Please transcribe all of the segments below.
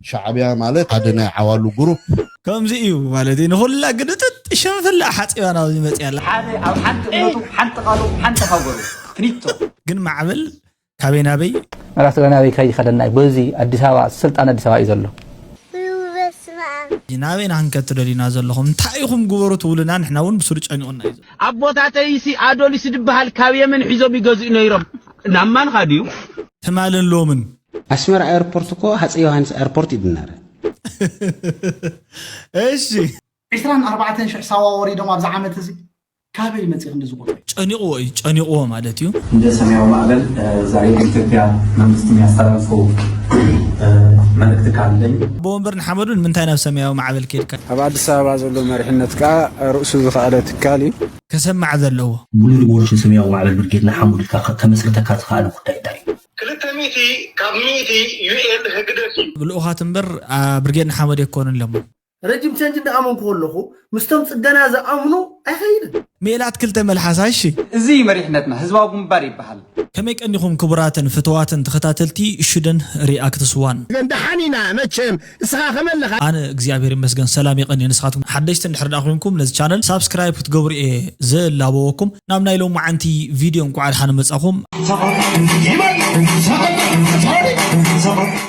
ሻዕብያ ማለት ሓደ ናይ ዓዋሉ ግሩፕ። ከምዚ እዩ ማለት እዩ። ንኹላ ግድጥጥ ሽንፍላ ሓፂባ ናብዚ መፅያ ኣላ። ሓደ ኣብ ሓንቲ እምነቱ ሓንቲ ቃሉ ሓንቲ ሃገሩ ፍኒቶ። ግን ማዕበል ካበይ ናበይ ራስ ገናበይ ከይኸደና እዩ። በዚ ኣዲስ ኣበባ ስልጣን ኣዲስ ኣበባ እዩ ዘሎ። ናበይ ናንከ ትደልዩና ዘለኹም? እንታይ ኢኹም ግበሩ ትብሉና? ንሕና እውን ብስሩ ጨኒቑና እዩ ዘሎ። ኣቦታተይሲ ኣዶሊስ ዝበሃል ካብ የመን ሒዞም ይገዝኡ ነይሮም። ናብ ማንኻ ድዩ? ትማልን ሎምን ኣስመራ ኤርፖርት እኮ ሃፀይ ዮሃንስ ኤርፖርት እዩ ድናረ እሺ ዕስራን ኣርባዕተን ሽሕ ሳዋ ወሪዶም ኣብዚ ዓመት እዚ ካበይ መፂ ክንዲ ዝቆጥሩ ጨኒቕዎ እዩ ጨኒቕዎ ማለት እዩ እንደ ሰማያዊ ማዕበል ዛሬ በኢትዮጵያ መንግስት የሚያስተላልፈው መልእክት ካለኝ ኣቦ ወንበር ንሓመዱ ንምንታይ ናብ ሰማያዊ ማዕበል ከድካ ኣብ ኣዲስ ኣበባ ዘሎ መሪሕነት ከዓ ርእሱ ዝኸኣለ ትካል እዩ ከሰማዕ ዘለዎ ሙሉ ሪቮሉሽን ሰማያዊ ማዕበል ብርጌድ ንሓመዱ ኢልካ ተመስርተካ ዝኸኣለ ጉዳይ እንታይ እዩ ክልተ ሚእቲ ካብ ሚእቲ ዩኤል ህግደፍ እዩ። ብልኡኻት እምበር ብርጌድ ንሓመዱ ኣይኮኑን ለሞ ረጅም ቸንጅ እንዳኣመንኩ ከለኹ ምስቶም ፅገና ዝኣምኑ ኣይኸይድን። ሜላት ክልተ መልሓሳ እሺ። እዚ መሪሕነትና ህዝባዊ ግንባር ይበሃል። ከመይ ቀኒኹም ክቡራትን ፍትዋትን ተኸታተልቲ ሽደን ሪኣክትስ ዋን። ደሓን ኢና መቸም እስኻ ከመለኻ። ኣነ እግዚኣብሔር ይመስገን ሰላም የቐኒ ንስኻትኩም ሓደሽቲ እንድሕር ደኣ ኮይንኩም ነዚ ቻነል ሳብስክራይብ ክትገብሩ እየ ዘላበወኩም ናብ ናይ ሎማዓንቲ ቪድዮ እንኳዕ ደሓን መጻኹም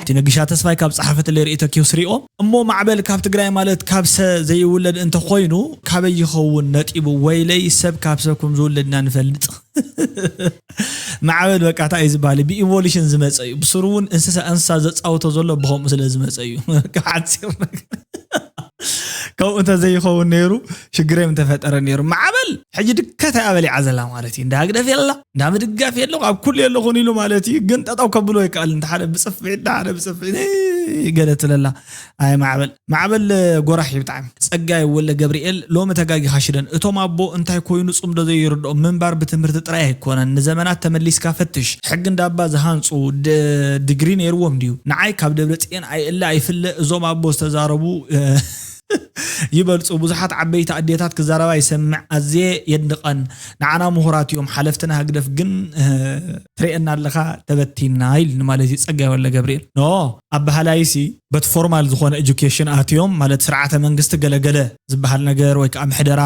እቲ ነግሻ ተስፋይ ካብ ጸሓፈትለይ ርእይቶ ኪውስ ሪኦ እሞ ማዕበል ካብ ትግራይ ማለት ካብ ሰ ዘይውለድ እንተኾይኑ ካበይ ይኸውን ነጢቡ ወይለይ ሰብ ካብ ሰብ ከም ዝውለድና ንፈልጥ ማዕበል በቃ እንታይ እዩ ዝበሃል ብኢቮሉሽን ዝመፀ እዩ ብስሩ እውን እንስሳ እንስሳ ዘፃውቶ ዘሎ ብከምኡ ስለ ዝመፀ እዩ ሓፂር ነገር ከምኡ እንተዘይኸውን ነይሩ ሽግረይ ምተፈጠረ ነይሩ ማዕበል ሕጂ ድከት ኣበሊዓ ዘላ ማለት እዩ እንዳ ህግደፍ የላ እንዳ ምድጋፍ የለኹ ኣብ ኩሉ የለኹን ኢሉ ማለት እዩ ግን ጠጠው ከብሎ ይከኣል እንተሓደ ብፅፍዒ እንተሓደ ብፅፍዒ ገለ ትለላ ኣይ ማዕበል ማዕበል ጎራሕ እዩ ብጣዕሚ ጸጋይ ወልደ ገብርኤል ሎሚ ተጋጊኻ ሽደን እቶም ኣቦ እንታይ ኮይኑ ጽምዶ ዘይርድኦም ምንባር ብትምህርቲ ጥራይ ኣይኮነን ንዘመናት ተመሊስካ ፈትሽ ሕጊ እንዳባ ዝሃንጹ ድግሪ ነይርዎም ድዩ ንዓይ ካብ ደብረጽየን ኣይእለ ኣይፍለ እዞም ኣቦ ዝተዛረቡ ይበልፁ ብዙሓት ዓበይቲ ኣዴታት ክዛረባ ይሰምዕ ኣዝየ የድንቐን ንዓና ምሁራት እዮም ሓለፍትና ህግደፍ ግን ትርእየና ኣለኻ ተበቲና ኢልኒ ማለት እዩ ጸጋይ ወልደ ገብርኤል ኖ ኣበሃላይሲ በቲ ፎርማል ዝኾነ ኤጁኬሽን ኣትዮም ማለት ስርዓተ መንግስቲ ገለገለ ዝበሃል ነገር ወይ ከዓ ምሕደራ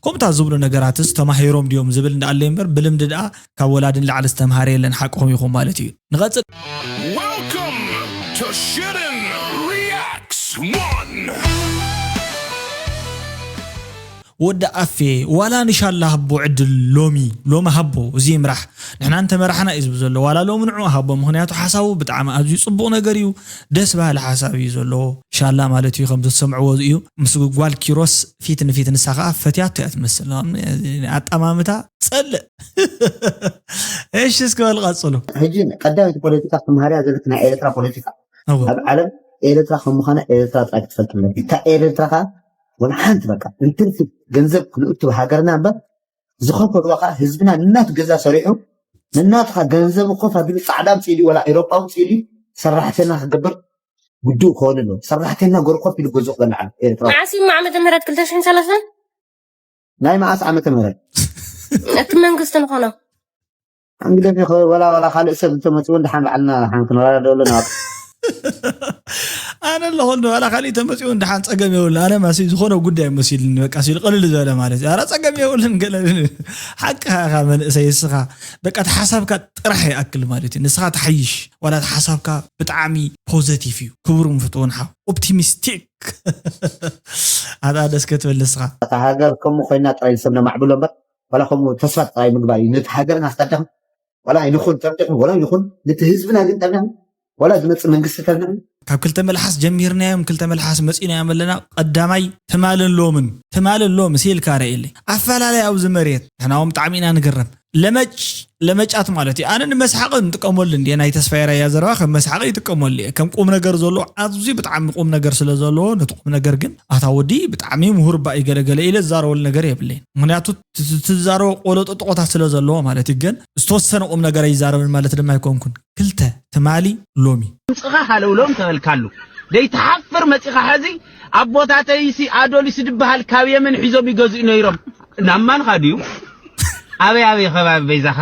ከምኡታት ዝብሉ ነገራትስ ተማሂሮም ድዮም ዝብል እንዳኣለይ እምበር ብልምዲ ደኣ ካብ ወላዲ ንላዕሊ ዝተምሃረ የለን ሓቅኹም ኢኹም ማለት እዩ ንቐፅል Welcome to Shootin' Reacts one! ወዲ ኣፌ ዋላ ንሻላ ሃቦ ዕድል ሎሚ ሎሚ ሃቦ እዚ ይምራሕ ንሕና እንተመራሕና እዩ ዝብል ዘሎ ዋላ ሎሚ ንዑ ሃቦ ምክንያቱ ሓሳቡ ብጣዕሚ ኣዝዩ ፅቡቅ ነገር እዩ ደስ ባህሊ ሓሳብ እዩ ዘለዎ ሻላ ማለት እዩ ከምዚ ዝሰምዕዎ እዩ ምስ ጓል ኪሮስ ፊት ንፊት ንሳ ከዓ ፈትያቶ እያ ትመስል ኣጠማምታ ፀልእ እሺ እስኪ በል ቀፅሉ ሕጂ ቀዳመይቲ ፖለቲካ ትምሃርያ ዘለክ ናይ ኤርትራ ፖለቲካ ኣብ ዓለም ኤርትራ ከም ምዃና ኤርትራ ጥራይ ክትፈልጥ ኣለኪ እታ ኤርትራ ከዓ ወላ ሓንቲ በቃ እንትንፊ ገንዘብ ክንእቱ ሃገርና እምበር ዝኸፈልዋ ከዓ ህዝብና ንናት ገዛ ሰሪሑ ንናትካ ገንዘብ ኮፍ ኣቢሉ ፃዕዳ ምፅኢሉ ወላ ኤሮጳ ውፅኢሉ ሰራሕተና ክገብር ግድኡ ክኸውን ኣለዎ ሰራሕተና ገሩ ኮፍ ኢሉ ገዝኡ ክበልዓ ኤርትራ መዓስ እዩ ዓመተ ምህረት ክልተ ሽሕን ሰለስተን ናይ መዓስ ዓመተ ምህረት እቲ መንግስቲ ንኾኖ እንግደፍ ይኸ ወላ ወላ ካልእ ሰብ እንተመፅኡ እንድሓን ባዕልና ሓን ክንረዳድኦ ኣለና ኣነ ኣለኹ እንዶ ዋላ ካሊእ ተመፂኡ እንድሓን ፀገም የብሉ ኣነ ማሲ ዝኾነ ጉዳይ መሲልኒ በቃ ሲሉ ቅልል ዝበለ ማለት እዩ ኣረ ፀገም የብሉን ገለ ሓቅኻ ኢኻ መንእሰይ እስኻ በቃ እቲ ሓሳብካ ጥራሕ ይኣክል ማለት እዩ ንስኻ ትሓይሽ ዋላ እቲ ሓሳብካ ብጣዕሚ ፖዘቲቭ እዩ ክቡር ምፍትውን ሓው ኦፕቲሚስቲክ ኣታ ደስ ክትብል ንስኻ እታ ሃገር ከምኡ ኮይና ጥራይ ሰብ ነማዕብሎ እምበር ዋላ ከምኡ ተስፋ ጥራይ ምግባር እዩ ነቲ ሃገር ናስታደኸ ዋላ ይንኹን ጠርጢኹም ዋላ ይኹን ነቲ ህዝብና ግን ጠርኒኹም ዋላ ዝመፅእ መንግስቲ ጠርኒኹም ካብ ክልተ መልሓስ ጀሚርናዮም ክልተ መልሓስ መፂናዮም ኣለና ቀዳማይ ትማልን ሎምን ትማልን ሎም ሲልካ ረእየለይ ኣፈላለይ ኣብዚ መሬት ንሕናዎም ብጣዕሚ ኢና ንግረም ለመጭ ለመጫት ማለት እዩ ኣነ ንመስሓቂ ንጥቀመሉ እንዲ ናይ ተስፋ ራያ ዘረባ ከም መስሓቂ ይጥቀመሉ እየ ከም ቁም ነገር ዘሎ ኣዝዩ ብጣዕሚ ቁም ነገር ስለ ዘለዎ ነቲ ቁም ነገር ግን ኣታ ወዲ ብጣዕሚ ምሁር ባ ይገለገለ ኢለ ዝዛረበሉ ነገር የብለይን ምክንያቱ ትዛረቦ ቆሎ ጥጥቆታት ስለ ዘለዎ ማለት እዩ ግን ዝተወሰነ ቁም ነገር ኣይዛረብን ማለት ድማ ኣይኮንኩን ክልተ ትማሊ ሎሚ ድምፅኻ ሃለውለው እንተበልካሉ ደይትሓፍር መፂኻ ሐዚ ኣቦታተይሲ ኣዶሊስ ዝበሃል ካብ የመን ሒዞም ይገዝኡ ነይሮም ናብ ማንኻ ድዩ ኣበይ ኣበይ ከባቢ በይዛኻ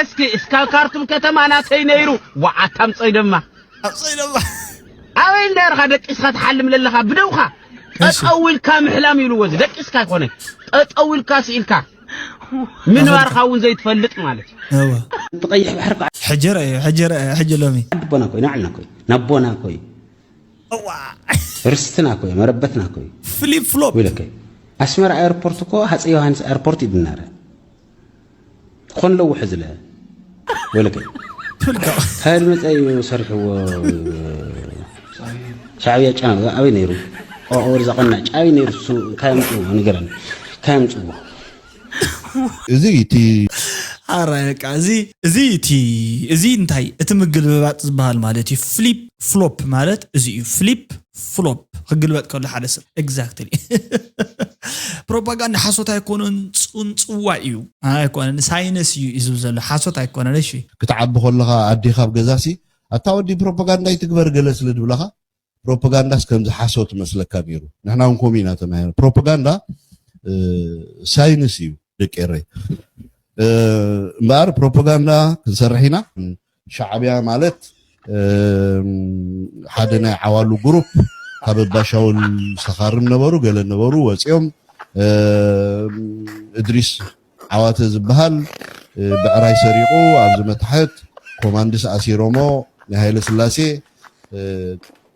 እስኪ እስካብ ካርቱም ከተማ ናተይ ነይሩ ዋዓት ኣምፀይ ደማ ኣበይ እንዳርካ ደቂስካ ትሓልም ለለካ ብደውካ ጠጠው ኢልካ ምሕላም ይብልዎ። እዚ ደቂስካ ኣይኮነ፣ ጠጠው ኢልካ ስኢልካ ምንባርካ እውን ዘይትፈልጥ ማለት እዩ። ትቐይሕ ባሕሪ ከዓ ሕጂ ርኣዮ፣ ሕጂ ርኣዮ፣ ሕጂ ሎሚ ኣቦና ኮይ፣ ንዓልና ኮይ፣ ናቦና ኮይ፣ ርስትና ኮይ፣ መረበትና ኮይ ፍሊፕ ፍሎፕ። ይብለከይ። ኣስመራ ኤርፖርት እኮ ሃፀይ ዮሃንስ ኤርፖርት ይብልና ረ። ኮን ለውሕ ዝለ ወለከ ካል መፀ እዩ ሰርሕዎ። ሻዕብያ ጫና ኣበይ ነይሩ? ወር ዘቐና ጫበይ ነይሩ? እሱ እንታይ ምፅዎ ንገረን። እንታይ ምፅዎ? እዚ እቲ ኣራይ በቃ እዚ እዚ እቲ እዚ እንታይ እቲ ምግልብባጥ ዝበሃል ማለት እዩ። ፍሊፕ ፍሎፕ ማለት እዚ እዩ። ፍሊፕ ፍሎፕ ክግልበጥ ከሎ ሓደ ሰብ exactly። ፕሮፓጋንዳ ሓሶት ኣይኮነን፣ ጽንጽዋ እዩ ኣይኮነን፣ ሳይንስ እዩ እዩ ዝብል ዘሎ ሓሶት ኣይኮነን። እሺ ክትዓቢ ከለኻ ኣዴኻ ኣብ ገዛሲ ኣታ ወዲ ፕሮፓጋንዳ ይትግበር ገለ ስለ ድብለኻ ፕሮፓጋንዳስ ከምዚ ሓሶት መስለካ ነይሩ። ንሕና እውን ከምኡ ኢና ተማሂርና። ፕሮፓጋንዳ ሳይንስ እዩ ደቂ ኤረይ። እምበኣር ፕሮፓጋንዳ ክንሰርሕ ኢና። ሻዕብያ ማለት ሓደ ናይ ዓዋሉ ግሩፕ ካብ ኣባሻውል ሰኻርም ነበሩ ገለ ነበሩ ወፂኦም እድሪስ ዓዋተ ዝበሃል ብዕራይ ሰሪቑ ኣብዚ መታሕት ኮማንድስ ኣሲሮሞ ናይ ሃይለ ስላሴ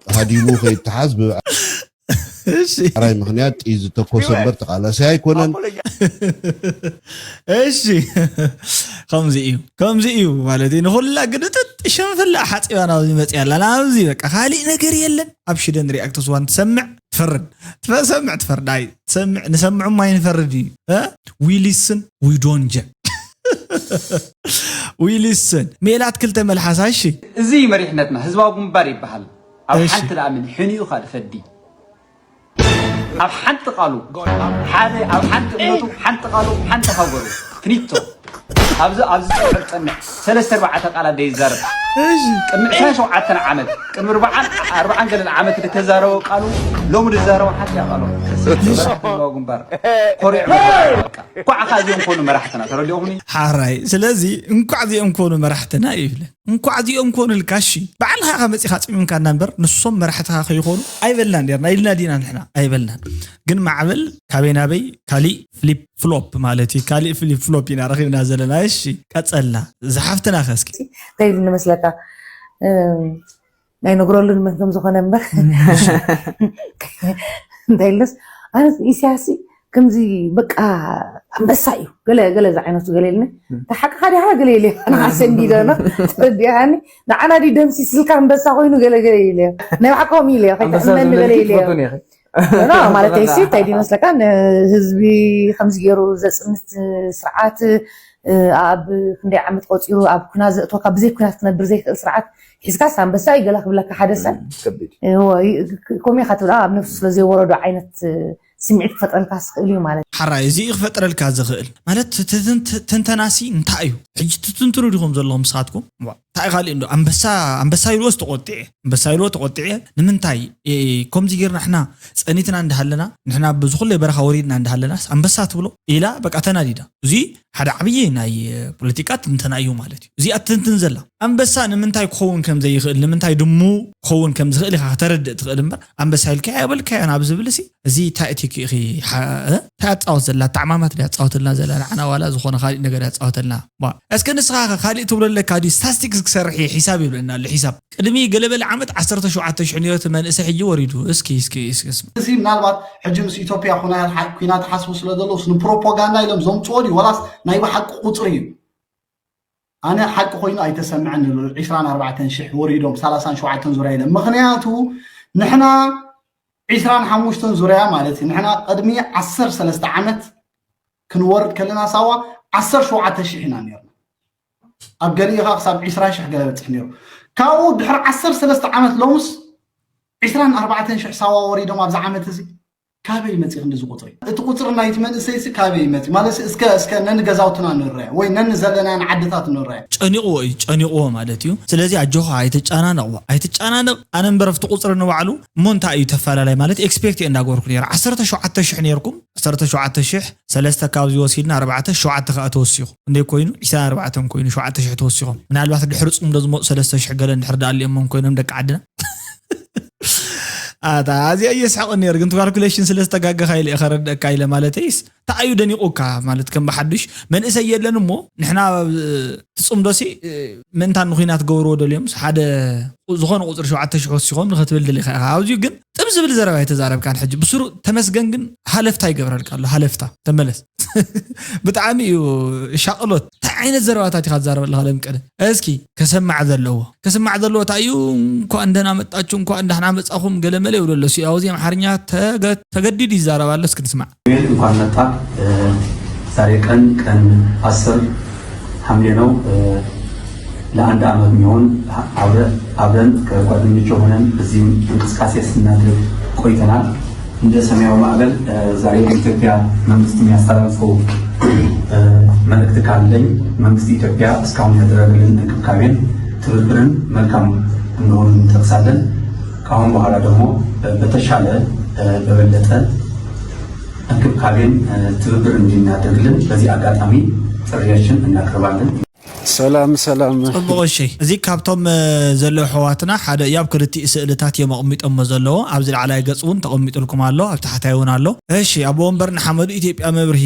ሃዲሙ ከይተሓዝ ብዕራይ ምክንያት ጥይት ዝተኮሰ እምበር ተቃላሳይ ኣይኮነን። እሺ ከምዚ እዩ ከምዚ እዩ ማለት እዩ። ንኩላ ግድጥጥ ሸንፍላ ሓፂባ ናብዚ መፅያ ኣላ ናብዚ በቃ ካሊእ ነገር የለን። ኣብ ሽደን ሪያክት ስዋን ትሰምዕ ትፈርድ ትሰምዕ ትፈርድ ኣይ ትሰምዕ ንሰምዑም ኣይንፈርድ እዩ። ዊሊስን ዊዶንጀ ዊሊስን ሜላት ክልተ መልሓሳ እሺ እዚ መሪሕነትና ህዝባዊ ግንባር ይበሃል። ኣብ ሓንቲ ደኣ ምን ሕኒኡ ካ ድፈዲ ኣብ ሓንቲ ቃሉ ሓደ ኣብ ሓንቲ እምነቱ ሓንቲ ቃሉ ሓንቲ ሃገሩ ፍኒቶ ኣብዚ ኣብዚ ጽሑፍ ጸንሕ ሰለስተ ኣርባዕተ ቃላት ደይዛረብ ቅድሚ ዕስራን ሸውዓተን ዓመት ቅድሚ ኣርባዓን ኣርባዓን ገለን ዓመት ዝተዛረበ ቃሉ ሎሚ ዝዛረበ ሓንቲ ቃሉ ግንባር ኮሪዑ እኳዕ እዚኦም ኮኑ መራሕትና ተረዲኦኹም ሓራይ ስለዚ እንኳዕ እዚኦም ኮኑ መራሕትና ይብለ እንኳዕ እዚኦም ኮኑልካ እሺ በዓልኻ ኢኻ መፂኻ ፅሚምካና እምበር ንሶም መራሕትኻ ከይኾኑ ኣይበልናን ኔርና ኢልና ዲና ንሕና ኣይበልናን ግን ማዕበል ካበይ ናበይ ካሊእ ፍሊፕ ፍሎፕ ማለት እዩ ካሊእ ፍሊፕ ፍሎፕ ኢና ረኺብና ዘለና እሺ ቀፀልና ዝሓፍትና ከ እስኪ እንታይ ኢሉ ንመስለካ ናይ ነግረሉ ንመን ከም ዝኾነ እምበር እንታይ ኢልስ ኣነ ኢሳያስ ከምዚ በቃ ኣንበሳ እዩ ገለ ገለ ዝዓይነቱ ገለ ኢልኒ ተሓቅኻ ዲኻ ገለ ኢለ ንዓሰ እንዲዶ ነው ተረዲኻኒ ንዓና ድዩ ደምሲስልካ ኣንበሳ ኮይኑ ገለ ገለ ኢለ ናይ ባዕኮም ኢለ ከይትእመኒ ገለ ኢለ ማለት ሲ እንታይ ድዩ መስለካ ንህዝቢ ከምዚ ገይሩ ዘፅንት ስርዓት ኣብ ክንደይ ዓመት ቆፂሩ ኣብ ኩናት ዘእትወካ ብዘይ ኩናት ክነብር ዘይክእል ስርዓት ሒዝካስ ኣንበሳ እዩ ገለ ክብለካ ሓደ ሰብ ከምኡ ኢኻ ትብል ኣብ ነፍሱ ስለ ዘይወረዶ ዓይነት ስምዒት ክፈጥረልካ ዝኽእል እዩ ማለት እዩ። ሓራይ እዚ እዩ ክፈጥረልካ ዝኽእል ማለት ትንተናሲ እንታይ እዩ? ሕጂ ትትንትኑ ዲኹም ዘለኹም ንስኻትኩም? እንታይ ካልእ እንዶ ኣንበሳ ኣንበሳ ኢልዎስ ተቆጢዐ ኣንበሳ ኢልዎ ተቆጢዐ ንምንታይ ከምዚ ጌርና ንሕና ጸኒትና እንዳሃለና ንሕና ብዝኹለ በረኻ ወሪድና እንዳሃለናስ ኣንበሳ ትብሎ ኢላ በቃ ተናዲዳ። እዚ ሓደ ዓብዪ ናይ ፖለቲካ ትንተና እዩ ማለት እዩ። እዚኣ ትንትን ዘላ ኣንበሳ ንምንታይ ክኸውን ከም ዘይኽእል ንምንታይ ድሙ ክኸውን ከም ዝኽእል ኢኻ ከተረድእ ትኽእል እምበር ኣንበሳ ኢልካዮ ኣይበልካዮን ኣብ ዝብል ሲ እዚ እንታይ እቲ ክኢኺ እንታይ ኣጻወት ዘላ ተዓማማት ድያ ኣጻወተልና ዘላ ንዓና ዋላ ዝኾነ ካሊእ ነገር ኣጻወተልና ባ እስከ ንስኻ ካሊእ ትብሎ ኣለካ ድዩ ስታስቲክስ ክሰርሕ እየ ሒሳብ ይብለና ኣሎ ሒሳብ ቅድሚ ገለ በለ ዓመት ዓሰርተ ሸውዓተ ሽሕ ነይሩ እቲ መንእሰይ ሕጂ ወሪዱ እስኪ እስኪ እስኪ እስማ እዚ ምናልባት ሕጂ ምስ ኢትዮጵያ ኩናት ሓ- ኩናት ሓስቡ ስለ ዘለውስ ንፕሮፓጋንዳ ኢሎም ዘምፅኦ ድዩ ወላስ ናይ ብሓቂ ቁፅሪ እዩ ኣነ ሓቂ ኮይኑ ኣይተሰምዐን ልዑል ዕስራን ኣርባዕተን ሽሕ ወሪዶም ሰላሳን ሸውዓተን ዙርያ ኢለ ምኽንያቱ ንሕና ዕስራን ሓሙሽተን ዙርያ ማለት እዩ ንሕና ቅድሚ ዓሰርተ ሰለስተ ዓመት ክንወርድ ከለና ሳዋ ዓሰርተ ሸውዓተ ሽሕ ኢና ነርና ኣብ ገሊኡ ከዓ ክሳብ ዕስራ ሽሕ ገለ በፅሕ ነይሩ ካብኡ ድሕሪ ዓሰርተ ሰለስተ ዓመት ሎምስ ዕስራን ኣርባዕተን ሽሕ ሳዋ ወሪዶም ኣብዚ ዓመት እዚ ካበይ መፂእ ክንድዚ ቁፅሪ? እቲ ቁፅሪ ናይቲ መንእሰይሲ ካበይ መፂእ ማለት እስከ እስከ ነንገዛውትና ንረያ ወይ ነንዘለናያን ዓድታት ንረያ። ጨኒቕዎ እዩ፣ ጨኒቕዎ ማለት እዩ። ስለዚ ኣጆኻ ኣይትጨናነቕዎ፣ ኣይትጨናነቕ። ኣነ እምበር ኣብቲ ቁፅሪ ንባዕሉ እሞ እንታይ እዩ ተፈላለይ ማለት ኤክስፔክት እየ እንዳገበርኩ ነይረ። ዓሰርተ ሸውዓተ ሽሕ ነይርኩም፣ ዓሰርተ ሸውዓተ ሽሕ ሰለስተ ካብዚ ወሲድና ኣርባዕተ ሸውዓተ ከዓ ተወሲኹ እንደ ኮይኑ ዒስራን ኣርባዕተን ኮይኑ ሸውዓተ ሽሕ ተወሲኾም። ምናልባት ድሕሪ ፅምዶ ዝመፁ ሰለስተ ሽሕ ገለ እንድሕር ዳኣሊኦሞም ኮይኖም ደቂ ዓድና ኣታ ኣዚኣ እየስሕቕ ነይር ግን ካልኩሌሽን ስለ ዝተጋገኻ ኢለ እየ ከረድእካ ኢለ ማለተይስ ተኣዩ ደኒቑካ ማለት ከም ብሓዱሽ መንእሰይ የለን እሞ ንሕና ትፅምዶሲ ምእንታን ንኩናት ገብርዎ ደልዮም ሓደ ዝኾነ ቁፅሪ ሸውዓተ ሽሕ ወሲኾም ንኸትብል ደሊኻ ኢኻ ኣብዚኡ ግን ጥብ ዝብል ዘረባ የተዛረብካን ሕጂ ብስሩ ተመስገን ግን ሃለፍታ ይገብረልካ ኣሎ ሃለፍታ ተመለስ ብጣዕሚ እዩ ሻቅሎት እንታይ ዓይነት ዘረባታት ኢኻ ትዛረበ ኣለኻ ለምቀደ እስኪ ከሰማዕ ዘለዎ ከስማዕ ዘለዎ እንታይ እዩ እንኳ እንደና መጣችሁ እንኳ እንዳሕና መጻኹም ገለመለ ይብሉ ኣለሱ ኣብዚ ኣምሓርኛ ተገዲድ ይዛረብ ኣሎ እስኪ ንስማዕ እንኳን መጣ ዛሬ ቀን ቀን አስር ሐምሌ ነው ለአንድ አመት የሚሆን አብረን ከጓደኞች ሆነን እዚህም እንቅስቃሴ ስናደርግ ቆይተናል እንደ ሰማያዊ ማዕበል ዛሬ በኢትዮጵያ መንግስት የሚያስተላልፈው መልእክት ካለኝ መንግስት ኢትዮጵያ እስካሁን ያደረገልን እንክብካቤን ትብብርን መልካም እንደሆኑ እንጠቅሳለን። ከአሁን በኋላ ደግሞ በተሻለ በበለጠ እንክብካቤን ትብብር እንዲናደርግልን በዚህ አጋጣሚ ጥሪያችን እናቀርባለን። ሰላም ሰላም። ጽቡቕ እሺ፣ እዚ ካብቶም ዘለዉ ኣሕዋትና ሓደ እዩ። ኣብ ክልቲኡ ስእልታት እዮም ኣቕሚጦሞ ዘለዉ። ኣብዚ ላዕላይ ገጽ እውን ተቐሚጡልኩም ኣሎ፣ ኣብ ታሕታይ እውን ኣሎ። እሺ፣ ኣቦ ወንበር ንሓመዱ ኢትዮጵያ መብርሂ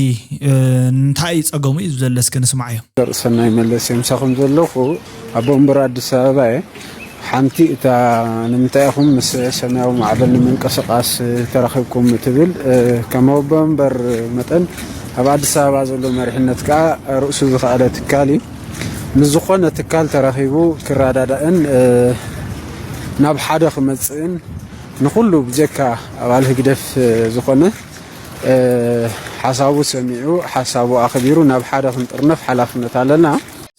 እንታይ እዩ ጸገሙ እዩ ዝብል እስኪ ንስማዓዮ። ሰናይ መለስ እየ ምሳኹም ዘለኹ ኣቦ ወንበር ኣዲስ ኣበባ እየ። ሓንቲ እታ ንምንታይ ኢኹም ምስ ሰማያዊ ማዕበል ንምንቅስቃስ ተራኺብኩም ትብል ከም ኣቦ ወንበር መጠን ኣብ ኣዲስ ኣበባ ዘሎ መሪሕነት ከዓ ርእሱ ዝኸኣለ ትካል እዩ። ምስ ዝኾነ ትካል ተራኺቡ ክረዳዳእን ናብ ሓደ ክመፅእን ንኹሉ ብጀካ ኣባል ህግደፍ ዝኾነ ሓሳቡ ሰሚዑ ሓሳቡ ኣኽቢሩ ናብ ሓደ ክንጥርነፍ ሓላፍነት ኣለና።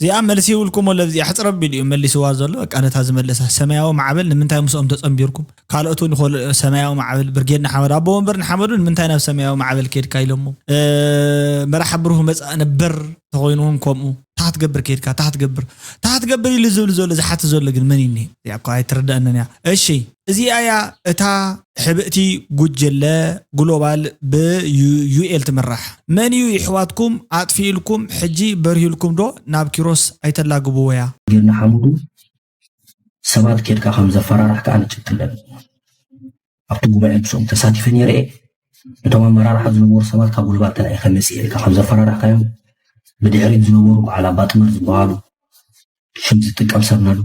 እዚኣ መልሲ ይብልኩም ወለ እዚኣ ሕፅር ኣቢሉ እዩ መሊስዋ ዘሎ በቃ ነታ ዝመለሳ ሰማያዊ ማዕበል ንምንታይ ምስኦም ተፀንቢርኩም ካልኦት እውን ይኮሉ ሰማያዊ ማዕበል ብርጌድ ንሓመዱ ኣቦ ወንበር ንሓመዱ ንምንታይ ናብ ሰማያዊ ማዕበል ከድካ ኢሎሞ መራሒ ብሩህ መፃእ ነበር ተኮይኑ እውን ከምኡ ታሕት ገብር ከድካ ታሕት ገብር ታሕት ገብር ኢሉ ዝብል ዘሎ ዝሓት ዘሎ ግን መን ይኒ እዚኣ እኳ ኣይትርዳእንን እያ እሺ እዚኣ እያ እታ ሕብእቲ ጉጅለ ግሎባል ብዩኤል ትምራሕ መን እዩ ይሕዋትኩም ኣጥፊእልኩም ሕጂ በርሂልኩም ዶ ናብ ኪሮስ ኣይተላግብዎ እያ ጌርና ሓሙዱ ሰባት ኬድካ ከም ዘፈራራሕ ከዓ ንጭክለን ኣብቲ ጉባኤ ምስኦም ተሳቲፈ ነይረ እየ እቶም ኣመራርሓ ዝነበሩ ሰባት ካብ ጉልባት ተላኢኸ መፅእ ኢልካ ከም ዘፈራራሕካዮም ብድሕሪት ዝነበሩ በዓል ኣባጥመር ዝበሃሉ ሽም ዝጥቀም ሰብ ነሉ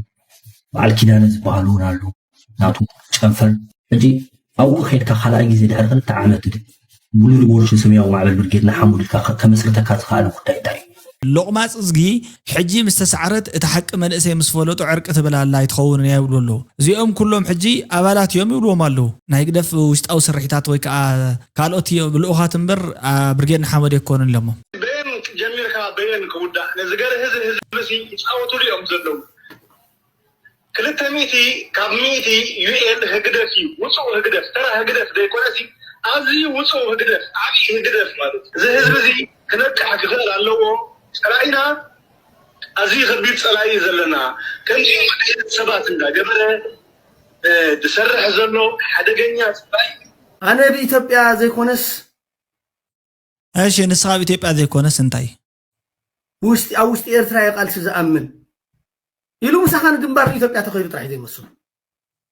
በዓል ኪዳነ ዝበሃሉ እውን ኣሉ ናቱ ጨንፈር ሕጂ ኣብኡ ከይድካ ካልኣይ ግዜ ድሕሪ ክልተ ዓመት ድ ሙሉ ሪቮሉሽን ሰማያዊ ማዕበል ብርጌድ ንሓሙድ ኢልካ ከመስርተካ ዝኸኣለ ጉዳይ እንታይ እዩ ሎቕማፅ እዝጊ ሕጂ ምስ ተሳዕረት እቲ ሓቂ መንእሰይ ምስ ፈለጡ ዕርቂ ትብል ኣላ ኣይትኸውን እያ ይብሉ ኣለዉ እዚኦም ኩሎም ሕጂ ኣባላት እዮም ይብልዎም ኣለዉ ናይ ግደፍ ውሽጣዊ ስርሒታት ወይ ከዓ ካልኦት ብልኡኻት እምበር ብርጌድ ንሓመድ የኮኑን ኢሎሞ በየን ጀሚርካ በየን ክውዳእ ነዚ ገለ ህዝብ ህዝብ ሲ ይፃወቱሉ እዮም ዘለዉ ክልተ ሚእቲ ካብ ሚእቲ ዩኤል ህግደፍ እዩ ውፁእ ህግደፍ ተራ ህግደፍ ዘይኮነሲ ኣዝዩ ውፁእ ህግደፍ ዓብዪ ህግደፍ ማለት እዩ እዚ ህዝቢ እዚ ክነቅሕ ክኽእል ኣለዎ ፀላኢና ኣዝዩ ከቢድ ፀላኢ እዩ ዘለና ከምዚ ዓይነት ሰባት እንዳገበረ ዝሰርሕ ዘሎ ሓደገኛ ፀላኢ ኣነ ብኢትዮጵያ ዘይኮነስ እሺ ንስኻ ኣብ ኢትዮጵያ ዘይኮነስ እንታይ ውሽጢ ኣብ ውሽጢ ኤርትራ እየ ቃልሲ ዝኣምን ኢሉ ምሳኻ ንግንባር ኢትዮጵያ ተኸይዱ ጥራሕ ዘይመስሉ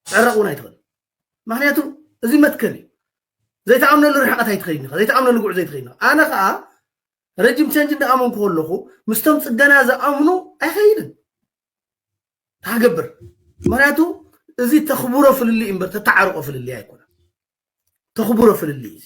ትዕረቕ እውን ኣይትኽእል ምክንያቱ እዚ መትከል እዩ ዘይተኣምነሉ ርሕቀት ኣይትኸይድን ኢኻ ዘይተኣምነሉ ጉዕዞ ኣይትኸይድን ኢኻ ኣነ ከዓ ረጅም ቸንጅ እንዳኣመንኩ ከለኹ ምስቶም ፅገና ዝኣምኑ ኣይኸይድን ታገብር ምክንያቱ እዚ ተኽብሮ ፍልልይ እምበር ተተዓርቆ ፍልልይ ኣይኮነ ተኽብሮ ፍልልይ እዩ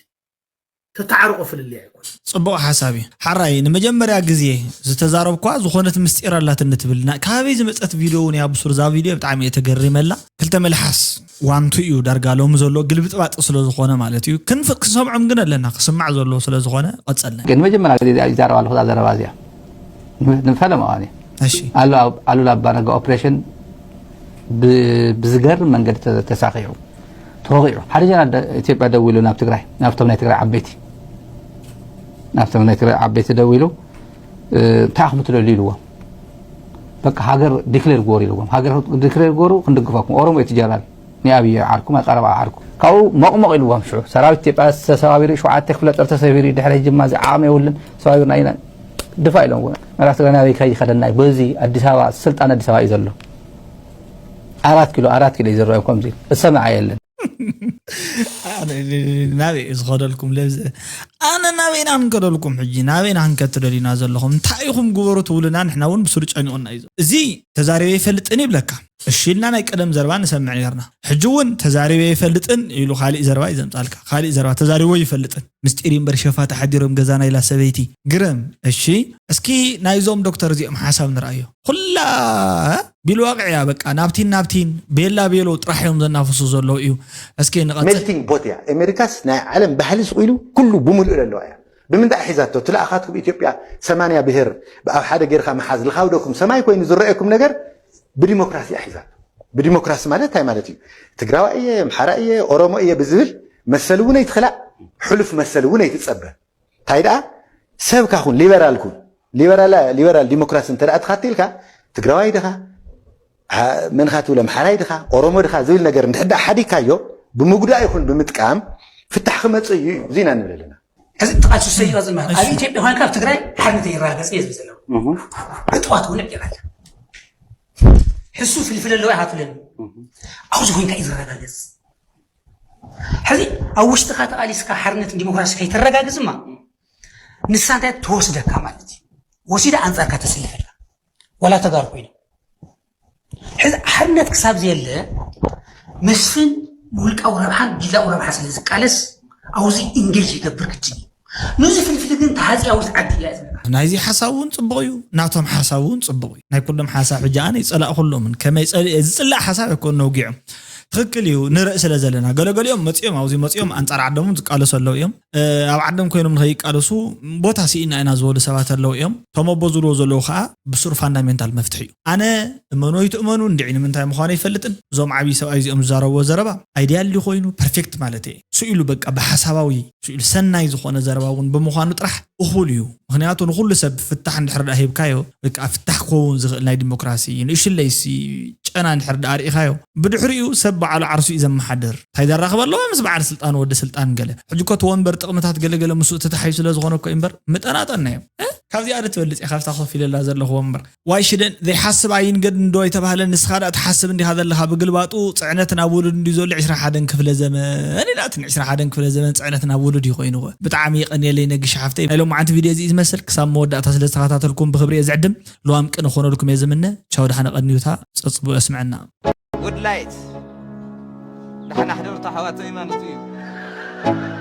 ተተዓርቆ ፍልልይ ኣይኮነ ጽቡቕ ሓሳብ እዩ ሓራይ ንመጀመርያ ግዜ ዝተዛረብኳ ዝኾነት ምስጢር ኣላትኒ ትብል ካበይ ዝመፀት ቪድዮ እውን እያ ብሱር እዛ ቪድዮ ብጣዕሚ እየ ተገሪመላ ክልተ መልሓስ ዋንቱ እዩ ዳርጋ ሎሚ ዘሎ ግልብጥባጥ ስለ ዝኾነ ማለት እዩ ክንሰምዖም ግን ኣለና ክስማዕ ዘለዎ ስለ ዝኾነ ቀፀልና ግን መጀመርያ ግዜ ይዛረብ ኣለኹ እዛ ዘረባ እዚኣ ንፈለማ እዋን እዩ ኣሉላ ኣባነጋ ኦፕሬሽን ብዝገርም መንገዲ ተሳኺዑ እቲ ተወቂዑ ሓደ ጀነራል ኢትዮጵያ ደዊሉ ናብ ትግራይ ናብቶም ናይ ትግራይ ዓበይቲ ናብቶም ናይ ትግራይ ዓበይቲ ደዊሉ እንታይ ኢኹም ትደልዩ ኢልዎም። በቃ ሃገር ዲክሌር ግበሩ ኢልዎም። ሃገር ዲክሌር ግበሩ ክንድግፈኩም። ኦሮሞ እዩ እቲ ጀነራል ናይ ኣብዪ ዓርኩ ናይ ቀረባ ዓርኩ ካብኡ ሞቕሞቕ ኢልዎም። ሽዑ ሰራዊት ኢትዮጵያ ተሰባቢሩ ሸውዓተ ክፍለ ጦር ተሰቢሩ ድሕሪ ጅማ እዚ ዓቕሚ የብሉን ተሰባቢርና ኢና ድፋ ኢሎም። መራሕቲ ትግራይ ናበይ ከይኸደና እዩ። በዚ ኣዲስ ኣበባ ስልጣን ኣዲስ ኣበባ እዩ ዘሎ። ኣራት ኪሎ ኣራት ኪሎ እዩ ዝረኣዮም ከምዚ እሰምዓ የለን። ናበይ እዩ ዝኸደልኩም ለብዘ ኣነ ናበይና ክንከደልኩም ሕጂ ናበይና ክንከትደል ኢና ዘለኹም እንታይ ኢኹም ግበሩ ትብሉና ንሕና እውን ብስሩ ጨኒቑና እዩ እዚ ተዛሪበ ይፈልጥን ይብለካ እሺ ኢልና ናይ ቀደም ዘረባ ንሰምዕ ነርና ሕጂ እውን ተዛሪበ ይፈልጥን ኢሉ ካሊእ ዘረባ እዩ ዘምፃልካ ካሊእ ዘረባ ተዛሪቦ ይፈልጥን ምስጢር እምበር ሸፋ ተሓዲሮም ገዛና ኢላ ሰበይቲ ግርም እሺ እስኪ ናይዞም ዶክተር እዚኦም ሓሳብ ንርኣዮ ኩላ ቢልዋቅዕ እያ በቃ ናብቲን ናብቲን ቤላ ቤሎ ጥራሕ እዮም ዘናፍሱ ዘለዉ እዩ እስኪ ንቐፅል melting pot እያ ኣሜሪካስ ናይ ዓለም ባህሊ ስቕ ኢሉ ኩሉ ብምልኡ ዘለዋ እያ ብምንታይ ሒዛቶ እቲ ለኣኻትኩም ኢትዮጵያ ሰማንያ ብሄር ኣብ ሓደ ጌርካ ምሓዝ ልኻውደኩም ሰማይ ኮይኑ ዝረኣየኩም ነገር ብዲሞክራሲ እያ ሒዛቶ ብዲሞክራሲ ማለት እንታይ ማለት እዩ ትግራዋይ እየ ኣምሓራ እየ ኦሮሞ እየ ብዝብል መሰል እውን ኣይትኽላእ ሕሉፍ መሰል እውን ኣይትፀበ እንታይ ደኣ ሰብካ ኩን ሊበራል ኩን ሊበራል ዲሞክራሲ እንተ ትኻትልካ ትግራዋይ ድኻ መንኻ ትብለ ኣምሓራይ ድኻ ኦሮሞ ድኻ ዝብል ነገር እንድሕር ደኣ ሓዲግካዮ ብምጉዳእ ይኹን ብምጥቃም ፍታሕ ክመፅእ እዩ እዩ እዚና ንብል ኣለና ሕዚ እቲ ቃልሲ ዝሰይራ ዝመሃር ኣብ ኢትዮጵያ ኮይንካ ኣብ ትግራይ ሓርነት ይረጋገፅ እየ ዝብል ዘለኹ ዕጥዋት ውልዕ ጌራ ኣላ ሕሱ ፍልፍል ኣለዋ ኢኻ ትብለኒ ኣብዚ ኮይንካ እዩ ዝረጋገፅ ሕዚ ኣብ ውሽጥኻ ተቓሊስካ ሓርነትን ዲሞክራሲ ከይተረጋግፅማ ንሳ እንታይ ትወስደካ ማለት እዩ ወሲዳ ኣንፃርካ ተሰልፈካ ዋላ ተጋሩ ኮይኖም ሕዚ ሓርነት ክሳብ ዘየለ መስፍን ውልቃዊ ረብሓን ግላዊ ረብሓ ስለ ዝቃለስ ኣብዚ ኢንጌጅ ይገብር ግድን እዩ ነዚ ፍልፍል ግን ተሃፅያዊት ዓዲ እያ ዝብለካ ናይዚ ሓሳብ እውን ፅቡቕ እዩ ናቶም ሓሳብ እውን ፅቡቕ እዩ ናይ ኩሎም ሓሳብ ሕጂ ኣነ ይፀላእ ኩሎምን ከመይ ፀሊእ ዝፅላእ ሓሳብ ኣይኮን ነውጊዖም ትኽክል እዩ ንርኢ ስለ ዘለና ገለገሊኦም መፂኦም ኣብዚ መፂኦም ኣንፃር ዓዶም ዝቃለሱ ኣለዉ እዮም ኣብ ዓዶም ኮይኖም ንኸይቃለሱ ቦታ ስኢና ኢና ዝበሉ ሰባት ኣለዉ እዮም እቶም ኣቦ ዝብልዎ ዘለዉ ከዓ ብሱር ፋንዳሜንታል መፍትሒ እዩ ኣነ እመኑ ኣይትእመኑ እንድዒ ንምንታይ ምዃኑ ኣይፈልጥን እዞም ዓብዪ ሰብኣይ እዚኦም ዝዛረብዎ ዘረባ ኣይድያል ኮይኑ ፐርፌክት ማለት እየ ስኢሉ በቃ ብሓሳባዊ ስኢሉ ሰናይ ዝኾነ ዘረባ እውን ብምዃኑ ጥራሕ እኹል እዩ ምክንያቱ ንኩሉ ሰብ ፍታሕ እንድሕር ደኣ ሂብካዮ በቃ ፍታሕ ክኸውን ዝኽእል ናይ ዲሞክራሲ ንእሽለይሲ ጨና እንድሕር ደኣ ርኢኻዮ ብድሕሪኡ ሰብ በዓሉ ዓርሱ እዩ ዘመሓድር እንታይ ዘራኽብ ኣለዎ ምስ በዓል ስልጣን ወዲ ስልጣን ገለ ሕጂ ኮ እቲ ወንበር ጥቕምታት ገለገለ ምስኡ ተታሓዩ ስለ ዝኾነ እኮ እምበር ምጠናጠና እዮም ካብዚኣ ዶ ትበልፅ ኢኻ ኣብታ ኮፍ ኢለላ ዘለኹ ወንበር ዋይ ሽደን ዘይሓስብ ኣይንገድ እንዶ ኣይተባህለ ንስኻ ደኣ ትሓስብ እንዲኻ ዘለኻ ብግልባጡ ፅዕነት ናብ ውሉድ እንድዩ ዘሎ ዕስራ ሓደን ክፍለ ዘመን ኢላትን ዕስራ ሓደን ክፍለ ዘመን ፅዕነት ናብ ውሉድ እዩ ኮይንዎ ብጣዕሚ የቐንየለይ ነግሽ ሓፍተይ ናይ ሎማዓንቲ ቪድዮ እዚ ዝመስል ክሳብ መወዳእታ ስለ ዝተኸታተልኩም ብክብሪ እየ ዝዕድም ልዋም ቅን ኾነልኩም እየ ዝምነ ቻው ደሓነ ቀንዩታ ፀፅቡ የስምዐና Good light ደሓና ሕደሩ ተሓዋተይ ማለት እዩ